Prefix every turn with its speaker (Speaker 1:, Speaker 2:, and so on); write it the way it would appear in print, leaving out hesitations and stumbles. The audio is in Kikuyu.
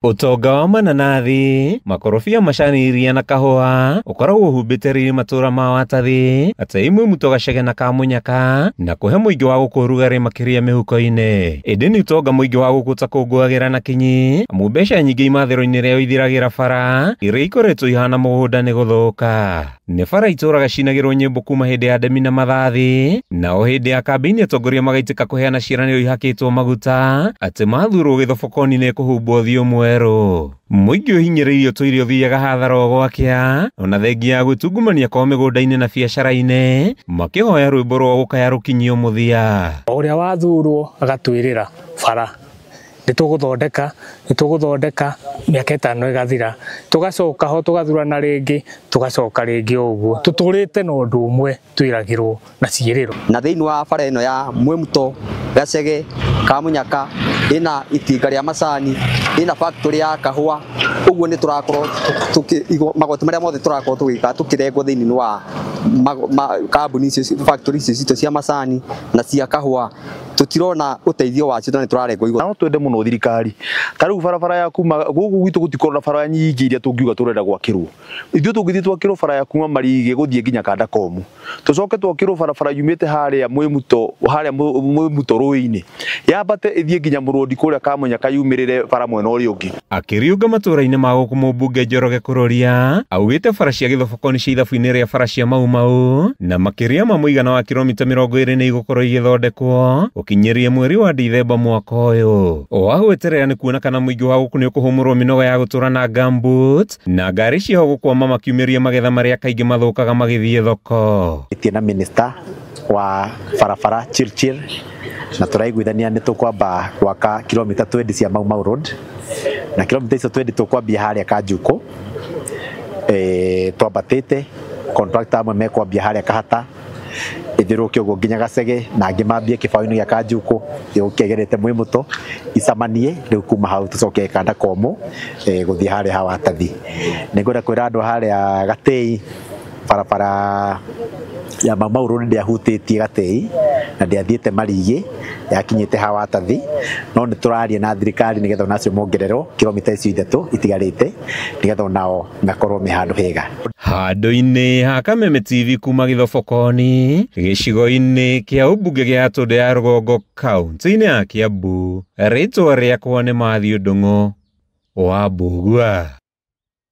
Speaker 1: Ũtonga wa mananathi, makorobia, macani, iria na kahũa ũkoragwo ũhumbĩte riri matũra ma watathi atĩ imwe muto gacege na kamunyaka na kũhe mũingĩ wa gũkũ ũrugarĩ makĩria mĩhuko-inĩ. Ĩndĩ nĩ ũtonga mũingĩ wa gũkũ ũtakũngũagĩra na kinyi amu mbeca nyingĩ imathĩro-inĩ rĩao ithiragĩra bara iria ikoretwo ihana mũgũnda nĩ gũthũka. Nĩ bara itũraga cinagĩrwo nyĩmbo kuma hĩndĩ ya ndemi na mathathi, nao hĩndĩ ya kambĩini atongoria magaitĩka kũheana ciĩranĩro ihakĩtwo maguta atĩ mathurwo gĩthobokoni nĩ kũhumbwo ũthiũ mwerũ. Mũingĩ ũhinyĩrĩirio tũirio ũthiaga hathara o gwakĩa ona thengia ya gwĩtungumania kwao mĩgũnda-inĩ na biacara-inĩ makĩhoya rwĩmbo rwa gũkaya rũkinyio mũthia.
Speaker 2: O ũrĩa wathurwo agatwĩrĩra bara nĩ tũgũthondeka mĩaka 5 ĩgathira, tũgacoka ho tũgathurana rĩngĩ, tũgacoka rĩngĩ o ũguo, tũtũrĩte na ũndũ ũmwe twĩragĩrwo na ciĩrĩro.
Speaker 3: Na thĩinĩ wa bara ĩno ya Mwĩmuto, Gacege, Kamunyaka ĩna itinga rĩa macani, ĩna factory ya kahũa, ũguo nĩ tũrakorwo magoti marĩa mothe tũrakorwo tũgĩka tũkĩrengwo thĩinĩ wa kambuni icio, factory icio citũ cia macani na cia kahũa, tũtirona ũteithio wacio na nĩ tũrarengwo igoti.
Speaker 4: No twende mũno thirikari ta rĩu barabara ya kuma gũkũ gwitũ gũtikorwo na bara nyingĩ iria tũngiuga tũrenda gwakĩrwo. Ithuĩ tũngĩthiĩ twakĩrwo bara ya kuma Marige gũthiĩ nginya Kanda Komu, tũcoke twakĩrwo barabara yumĩte harĩa Mwĩmuto, harĩa Mwĩmuto rũĩ-inĩ, yambate ĩthiĩ nginya Mũrũndi kũrĩa Kamunyaka yumĩrĩre bara mwena ũrĩa ũngĩ.
Speaker 1: Akĩriũnga matũra-inĩ ma gũkũ mũmbunge Njoroge Kuroria augĩte bara cia gĩthobokoni cia ithabu-inĩ rĩa bara cia Mau Mau na makĩria ma mũigana wa kilomita 20 nĩ igũkorwo igĩthondekwo gũkinyĩria mweri wa Dithemba mwaka ũyũ. O agweterera nĩ kuona kana mũingĩ wa gũkũ nĩ ũkũhũmũrwo mĩnoga ya gũtũra na gumboot na ngari ciao gũkwama makiumĩria magetha marĩa kaingĩ mathũkaga magĩthiĩ thoko.
Speaker 5: Ĩtie na minister wa barabara Chirchir na tũraiguithania nĩ tũkwamba gwaka kilomita 20 cia Mau Mau Road, na kilomita icio 20 tũkwambia harĩa Kanjukũ, twambatĩte contractor amwe mekwambia harĩa Kahata ĩthirũke ũguo nginya Gacege, na angĩ mambie kĩbaũ-inĩ gĩa Kanjukũ gĩũke ĩgerete Mwĩmũto icamanie rĩu kuma hau tũcoke Kanda Komũ gũthiĩ harĩa ha Watathi. Nĩngwenda kwĩra andũ harĩa Gatĩi barabara ya Mau Mau Road ndĩahutĩtie Gatĩi na ndĩathiĩte Marige, yakinyĩte ha Watathi, no nĩ tũraria na thirikari nĩgetha onacio mongererwo kilomita icio 3 itigarĩte nĩgetha onao makorwo me handũ hega.
Speaker 1: Handũ-inĩ ha Kameme TV kuma gĩthobokoni gĩcigo-inĩ kĩa ũmbunge gĩa Gatũndũ ya Rũgongo kaunti-inĩ ya Kiambu, rĩtwa rĩakwa nĩ Matthew Ndung'u wa Mbũgua.